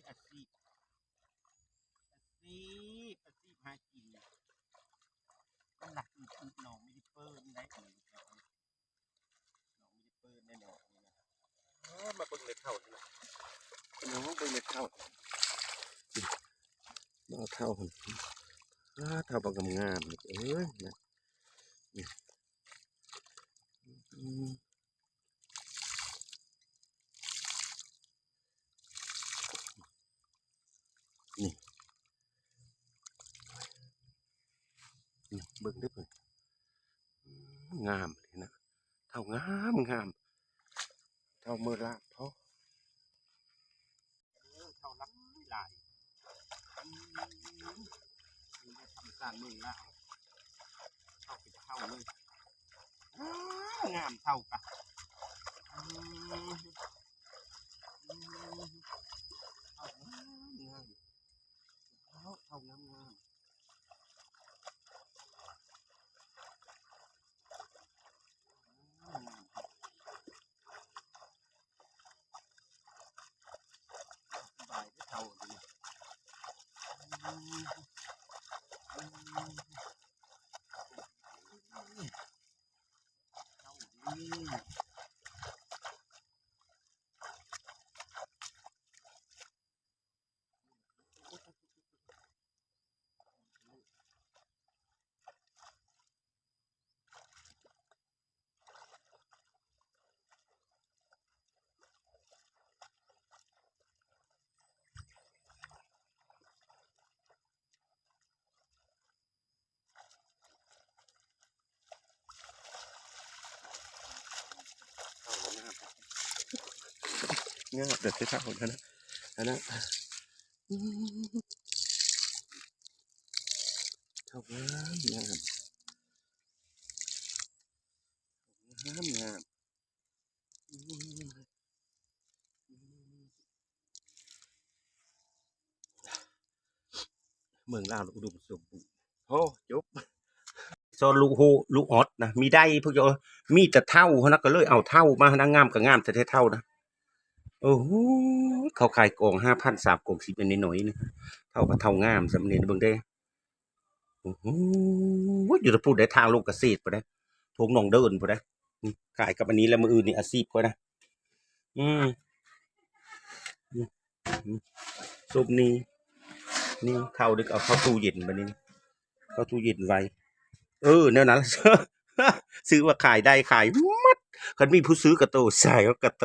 ອາຊີບ ອາຊີບ ອາຊີບຫາກິນ. ນ້ຳໜັກອຶດໆ ນ້ອງມີແຕ່ເປີນໄດ໋ ນ້ອງມີແຕ່ເປີນໄດ໋ນ້ອງນີ້ນະ. ເອີ ມາເບິ່ງເມັດເທົ້ານີ້ນະ ນ້ອງເບິ່ງເມັດເທົ້າ ມາເທົ້າ ອາ ເທົ້າບັກງາມໆ ເອີຍນະ ນີ້ ອືມ. ນີ້ ນີ້ເບິ່ງເດີເພິ່ນ ອືມ ງາມເລີຍນະ ເທົ້າງາມງາມ ເທົ້າເມີລາບພໍ ເອີ ເທົ້າຫຼາຍຫຼາຍ ອືມ ເປັນທຳສານເມືອງລາວ ເທົ້າເປັນເທົ້າເລີຍ ງາມເທົ້າກະ ອືມ. ອືມ ເທົ້າງາມໆ ເທົ້າ ເທົ້າງາມໆ ງາມໆ ສະບາຍເດີເທົ້ານີ້ ອືມ ອືມ ເທົ້ານີ້. ງາມແຕ່ເທົ້າຫັ້ນນະ ຫັ້ນນະ ເທົ້າງາມ ງາມ ງາມ ງາມ. ເມືອງລາວອຸດົມສົມບູນ. ໂອ້ ຈົບ. ຊອນລູກໂຮ ລູກອອດນະ ມີໄດ້ພວກເຈົ້າ ມີແຕ່ເທົ້າຫັ້ນນະ ກໍເລີຍເອົາເທົ້າມານະ ງາມກໍງາມແທ້ໆ ເທົ້ານະ. ໂອ້ໂຫ ເຂົາຂາຍກອງຫ້າພັນ ສາມກອງສິບ ອັນນ້ອຍໆ ນີ້ ເທົ້າກໍເທົ້າງາມສ່ຳນີ້ ເບິ່ງເດ້. ໂອ້ໂຫ ຢູ່ແຕ່ພຸ້ນໃດ໋ ທາງລົງກະເສດພຸ້ນໃດ໋ ທົ່ງໜອງເດີນພຸ້ນໃດ໋ ນີ້ ຂາຍກັບອັນນີ້ແລ້ວ ມື້ອື່ນນີ້ອາຊີບຂ້ອຍນະ ອືມ ອືມ ອືມ ຊຸມນີ້ ນີ້ ເຂົ້າດຶກເອົາເຂົ້າຕູ້ເຢັນບັດນີ້ ເຂົ້າຕູ້ເຢັນໄວ້ ເອີ ແນວນັ້ນ ຊື້ວ່າຂາຍໄດ້ຂາຍໝົດ ຄັນມີຜູ້ຊື້ກະໂຕ ໃສ່ເອົາກະໂຕ.